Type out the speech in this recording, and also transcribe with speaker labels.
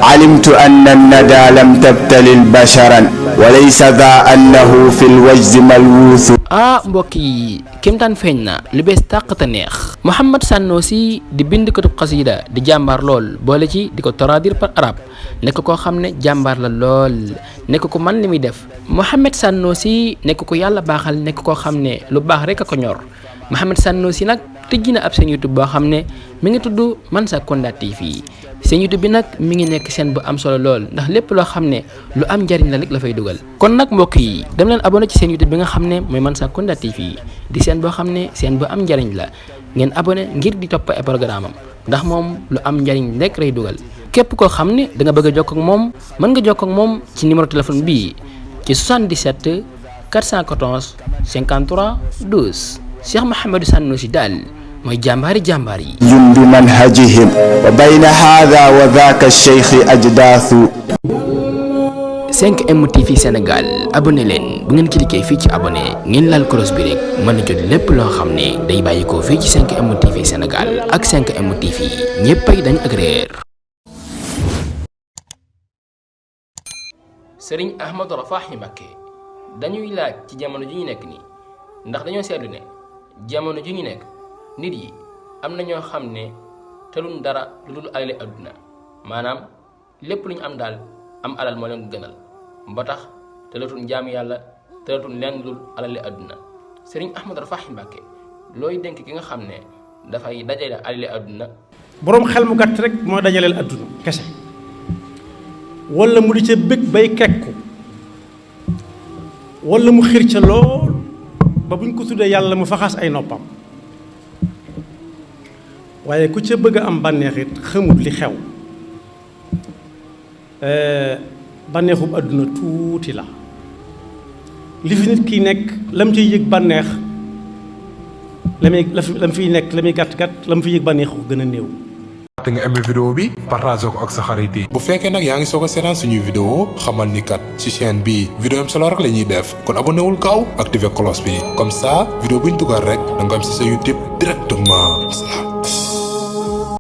Speaker 1: علمت أن الندى لم تبتلل بشرا وليس ذا أنه في الوجد ملوث.
Speaker 2: mbokk yi kéemtaan feeñ na lu bees tàq te neex. Mouhamed Sanusi di bind ko xasida di jàmbaar lool boole ci di ko traduire par arabe nekk koo xam ne jàmbaar la lool nekk ko man li muy def. Mouhamed Sanusi nekk ko yàlla baaxal nekk koo xam ne lu baax rek a ko ñor. Mouhamed Sanusi nag tëjji na ab seen YouTube boo xam ne mi ngi tudd Mansacounda TV seen YouTube bi nag mi ngi nekk seen bu am solo lool ndax lépp loo xam ne lu am njariñ la rek la fay dugal. kon nag mbokk yi dem leen abonné ci seen YouTube bi nga xam ne mooy Mansacounda TV di seen boo xam ne seen bu am njariñ la ngeen abonné ngir di topp ay programme am ndax moom lu am njariñ rek lay dugal. képp koo xam ne da nga bëgg a jokkoo ak moom mën nga jokkoo ak moom ci numéro téléphone bii ci 77 414 53 12. Cheikh Mouhamadou Sanusi daal mooy jàmbaari jàmbaar yi.
Speaker 1: جند منهجهم وبين هذا وذاك الشيخ أجداث.
Speaker 2: 5M TV Sénégal abonné leen bu ngeen cliquer fii ci abonné ngeen laal cloche bi rek mën a jot lépp loo xam ne day bàyyi ko fii ci 5M TV Sénégal ak 5M TV ñëppay dañ ak réer. Serigne Ahmadou Rafahi Mbacké dañuy laaj ci jamono ji ñu nekk nii ndax dañoo seetlu ne jamono ji ñu nekk nit yi am na ñoo xam ne teluñ dara lu dul alali adduna maanaam lépp lu ñu am daal am alal moo leen gënal ba tax telatuñ jaamu yàlla telatuñ leen dul alali adduna. Serigne Ahmadou Rafahi Mbacké looy dénk ki nga xam ne dafay dajale alali adduna.
Speaker 3: boroom xel mu gàtt rek moo dajaleel adduna kese wala mu di ca bëgg bay kekku wala mu xir ca lool ba buñ ko tuddee yàlla mu faxas ay noppam waaye ku ca bëgg a am bànneex it xamut li xew bànneexub àdduna tuuti la li fi nit kiy nekk lam ciy yëg bànneex lam fiy nekk la muy gàtt gàtt lam fiy yëg bànneex ko gën a néew.
Speaker 4: te nga aimé vidéo bi partage ko ak sa xarit yi. bu fekkee nag yaa ngi soog a seetaan suñuy vidéo xamal ni kat ci chaîne bi vidéo am solo rek la ñuy def kon abonné wul gaaw activé cloche bi comme ça vidéo bu ñu dugal rek da nga am ci sa YouTube directement.